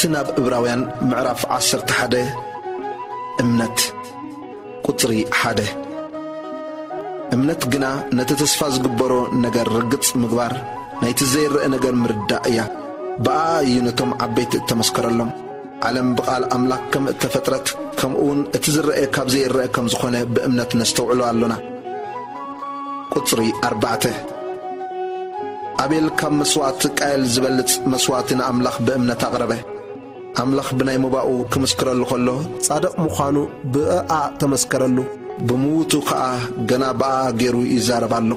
እቲ ናብ ዕብራውያን ምዕራፍ ዓሰርተ ሓደ። እምነት። ቁጽሪ ሓደ። እምነት ግና ነቲ ተስፋ ዝግበሮ ነገር ርግጽ ምግባር፣ ናይቲ ዘይረአ ነገር ምርዳእ እያ። ብኣኣ እዩ ነቶም ዓበይቲ እተመስከረሎም። ዓለም ብቓል ኣምላኽ ከም እተፈጥረት፣ ከምኡውን እቲ ዝረአ ካብ ዘይረአ ከም ዝኾነ ብእምነት ነስተውዕሎ ኣሎና። ቁጽሪ ኣርባዕተ። ኣቤል ካብ መስዋእቲ ቃየል ዝበልጽ መስዋእቲ ንኣምላኽ ብእምነት ኣቕረበ። ኣምላኽ ብናይ ምባኡ ክምስክረሉ ከሎ፣ ጻድቕ ምዃኑ ብእኣ ተመስከረሉ። ብምዉቱ ከኣ ገና ብኣኣ ገይሩ ይዛረብ ኣሎ።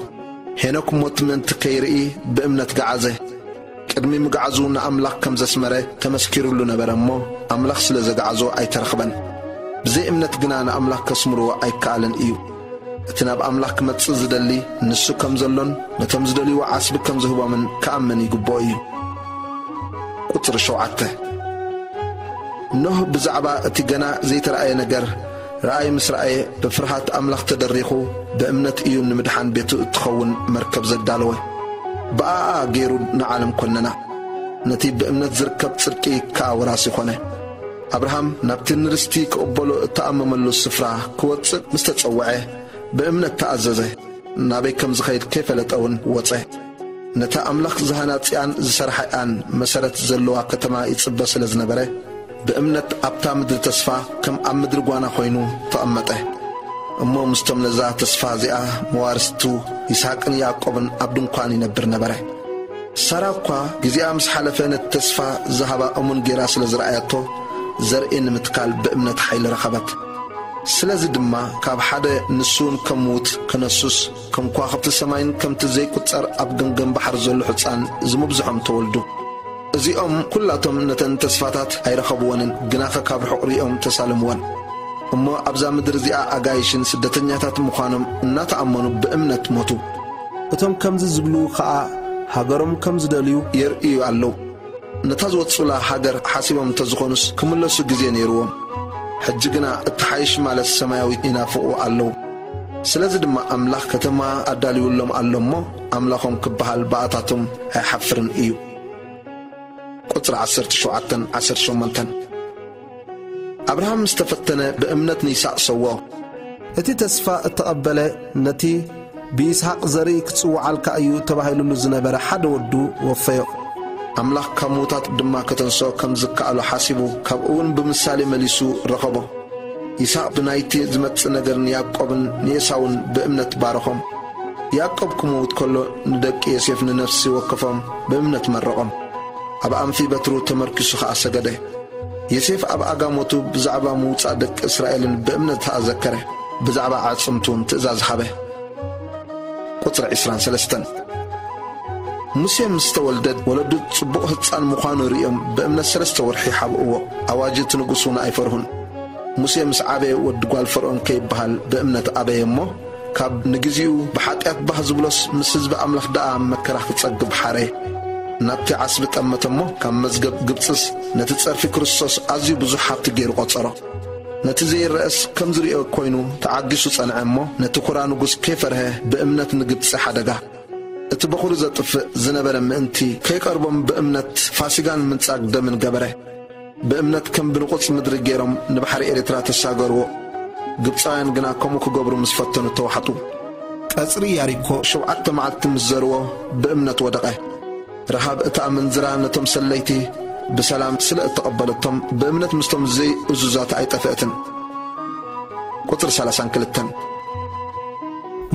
ሄኖክ ሞት ምእንቲ ከይርኢ ብእምነት ገዓዘ። ቅድሚ ምግዓዙ ንኣምላኽ ከም ዘስመረ ተመስኪሩሉ ነበረ እሞ፣ ኣምላኽ ስለ ዘግዓዞ ኣይተረኽበን። ብዘይ እምነት ግና ንኣምላኽ ከስምርዎ ኣይከኣልን እዩ። እቲ ናብ ኣምላኽ ክመጽእ ዝደሊ፣ ንሱ ከም ዘሎን ነቶም ዝደልይዎ ዓስቢ ከም ዝህቦምን ክኣምን ይግብኦ እዩ። ቁጽሪ ሸውዓተ። ኖህ ብዛዕባ እቲ ገና ዘይተራእየ ነገር፣ ረኣይ ምስ ረኣየ፣ ብፍርሃት ኣምላኽ ተደሪኹ፣ ብእምነት እዩ ንምድሓን ቤቱ እትኸውን መርከብ ዘዳለወ። ብኣኣ ገይሩ ንዓለም ኰነና። ነቲ ብእምነት ዝርከብ ጽድቂ ከኣ ወራሲ ኾነ። ኣብርሃም ናብቲ ንርስቲ ክቕበሎ እተኣመመሉ ስፍራ ክወጽእ ምስ ተጸውዐ፣ ብእምነት ተኣዘዘ። ናበይ ከም ዝኸይድ ከይፈለጠ እውን ወጸ። ነታ ኣምላኽ ዝሃናጽያን ዝሰርሓያን መሰረት ዘለዋ ከተማ ይጽበ ስለ ዝነበረ፣ ብእምነት ኣብታ ምድሪ ተስፋ ከም ኣብ ምድሪ ጓና ኾይኑ ተቐመጠ። እሞ ምስቶም ነዛ ተስፋ እዚኣ መዋርስቱ ይስሐቅን ያዕቆብን ኣብ ድንኳን ይነብር ነበረ። ሳራ እኳ ግዜኣ ምስ ሓለፈ ነቲ ተስፋ ዝሃባ እሙን ጌራ ስለ ዝረኣየቶ፣ ዘርኢ ንምትካል ብእምነት ሓይሊ ረኸበት። ስለዚ ድማ ካብ ሓደ ንሱ እውን ከም ምዉት ክነሱስ፣ ከም ከዋኽብቲ ሰማይን ከምቲ ዘይቁጸር ኣብ ገምገም ባሕሪ ዘሎ ሕጻን ዝምብዝሖም ተወልዱ። እዚኦም ኩላቶም ነተን ተስፋታት ኣይረኸብወንን፣ ግናኸ ካብ ርሑቕ ሪኦም ተሳለምወን። እሞ ኣብዛ ምድሪ እዚኣ ኣጋይሽን ስደተኛታት ምዃኖም እናተኣመኑ ብእምነት ሞቱ። እቶም ከምዚ ዝብሉ ኸኣ ሃገሮም ከም ዝደልዩ የርእዩ ኣለዉ። ነታ ዝወጽኡላ ሃገር ሓሲቦም እንተዝኾኑስ ክምለሱ ግዜ ነይርዎም። ሕጂ ግና እትሓይሽ ማለት ሰማያዊት ይናፍቑ ኣለዉ። ስለዚ ድማ ኣምላኽ ከተማ ኣዳልዩሎም ኣሎ እሞ፣ ኣምላኾም ክበሃል ብኣታቶም ኣይሓፍርን እዩ። ቁጽሪ ዓሰርተ ሸውዓተን ዓሰርተ ሸሞንተን። ኣብርሃም ምስ ተፈተነ ብእምነት ንይስሐቅ ሰውኦ። እቲ ተስፋ እተቐበለ ነቲ ብይስሐቅ ዘርኢ ክጽውዓልካ እዩ ተባሂሉሉ ዝነበረ ሓደ ወዱ ወፈዮ። ኣምላኽ ካብ ምዉታት ድማ ከተንስኦ ከም ዝከኣሎ ሓሲቡ፣ ካብኡ እውን ብምሳሌ መሊሱ ረኸቦ። ይስሐቅ ብናይቲ ዝመጽእ ነገር ንያዕቆብን ንኤሳውን ብእምነት ባረኾም። ያዕቆብ ክመውት ከሎ ንደቂ ዮሴፍ ንነፍሲ ወከፎም ብእምነት መረቖም። ኣብ ኣንፊ በትሩ ተመርኪሱ ኸኣ ሰገደ። ዮሴፍ ኣብ ኣጋሞቱ ብዛዕባ ምውጻእ ደቂ እስራኤልን ብእምነት ኣዘከረ፣ ብዛዕባ ኣዕጽምቱ እውን ትእዛዝ ሃበ። ቁጽሪ ዕስራን ሰለስተን። ሙሴ ምስ ተወልደ ወለዱ ጽቡቕ ህጻን ምዃኑ ርእዮም ብእምነት ሰለስተ ወርሒ ሓብእዎ። ኣዋጅ እቲ ንጉስ እውን ኣይፈርሁን። ሙሴ ምስ ዓበየ ወዲ ጓል ፈርዖን ከይበሃል ብእምነት ኣበየ እሞ፣ ካብ ንግዚኡ ብሓጢኣት ባህ ዝብሎስ ምስ ህዝቢ ኣምላኽ ደኣ መከራ ክጸግብ ሓረየ። ናብቲ ዓስቢ ጠመተ እሞ፣ ካብ መዝገብ ግብጽስ ነቲ ጸርፊ ክርስቶስ ኣዝዩ ብዙሕ ሃብቲ ገይሩ ቖጸሮ። ነቲ ዘይረኣስ ከም ዝርእዮ ኮይኑ ተዓጊሱ ጸንዐ እሞ፣ ነቲ ኩራ ንጉስ ከይፈርሀ ብእምነት ንግብጺ ሓደጋ። እቲ በኹሪ ዘጥፍእ ዝነበረ ምእንቲ ከይቀርቦም ብእምነት ፋሲጋን ምንጻግ ደምን ገበረ። ብእምነት ከም ብንቑጽ ምድሪ ገይሮም ንባሕሪ ኤርትራ ተሳገርዎ። ግብጻውያን ግና ከምኡ ክገብሩ ምስ ፈተኑ ተዋሕጡ። ቀጽሪ ያሪኮ ሸውዓተ መዓልቲ ምስ ዘርዎ ብእምነት ወደቐ። ረሃብ እታ ኣመንዝራ ነቶም ሰለይቲ ብሰላም ስለ እተቐበለቶም ብእምነት ምስቶም ዘይእዙዛት ኣይጠፍአትን። ቁጽሪ ሰላሳን ክልተን።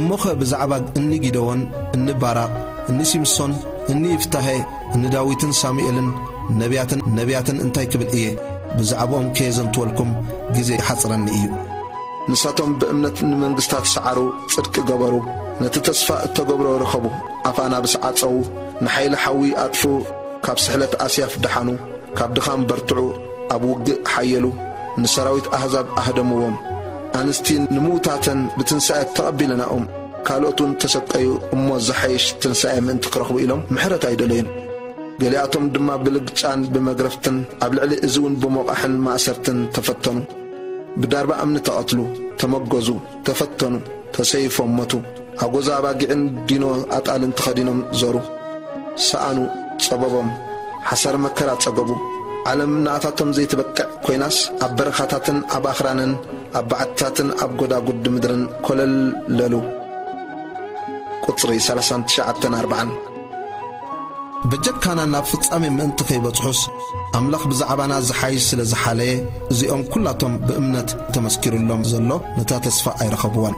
እሞኸ ብዛዕባ እኒ ጊደዎን፣ እኒ ባራቕ፣ እኒ ሲምሶን፣ እኒ ይፍታሄ፣ እኒ ዳዊትን ሳሙኤልን፣ ነቢያትን ነቢያትን እንታይ ክብል እየ? ብዛዕባኦም ከየዘንትወልኩም ግዜ ይሓጽረኒ እዩ። ንሳቶም ብእምነት ንመንግስታት ሰዓሩ፣ ጽድቂ ገበሩ፣ ነቲ ተስፋ እተገብሮ ረኸቡ፣ ኣፍ ኣናብስ ዓጸዉ፣ ንሓይሊ ሓዊ ኣጥፍኡ፣ ካብ ስሕለት ኣስያፍ ደሓኑ፣ ካብ ድኻም በርትዑ፣ ኣብ ውግእ ሓየሉ፣ ንሰራዊት ኣህዛብ ኣህደምዎም። ኣንስቲ ንምውታተን ብትንሳኤ ተቐቢለናኦም፣ ካልኦት እውን ተሰቀዩ፣ እሞ ዝሓይሽ ትንሳኤ ምእንቲ ክረኽቡ ኢሎም ምሕረት ኣይደለዩን። ገሊኣቶም ድማ ብልግጫን ብመግረፍትን፣ ኣብ ልዕሊ እዚ እውን ብሞቓሕን ማእሰርትን ተፈተኑ። ብዳርባ እምኒ ተቐትሉ፣ ተመገዙ፣ ተፈተኑ፣ ተሰይፎም ሞቱ። ኣጎዛ ኣባጊዕን ዲኖ ኣጣልን ተኸዲኖም ዞሩ። ሰኣኑ፣ ጸበቦም፣ ሓሳር መከራ ጸገቡ። ዓለም ንኣታቶም ዘይትበቅዕ ኮይናስ፣ ኣብ በረኻታትን ኣብ ኣኽራንን ኣብ በዓትታትን ኣብ ጎዳጉዲ ምድርን ኮለል ለሉ። ቁጽሪ ሰላሳን ትሽዓተን ኣርባዓን። በጀካና ናብ ፍጻሜ ምእንቲ ከይበጽሑስ፣ ኣምላኽ ብዛዕባና ዝሓይሽ ስለ ዝሓለየ፣ እዚኦም ኩላቶም ብእምነት ተመስኪሩሎም ዘሎ ነታ ተስፋ ኣይረኸብዋን።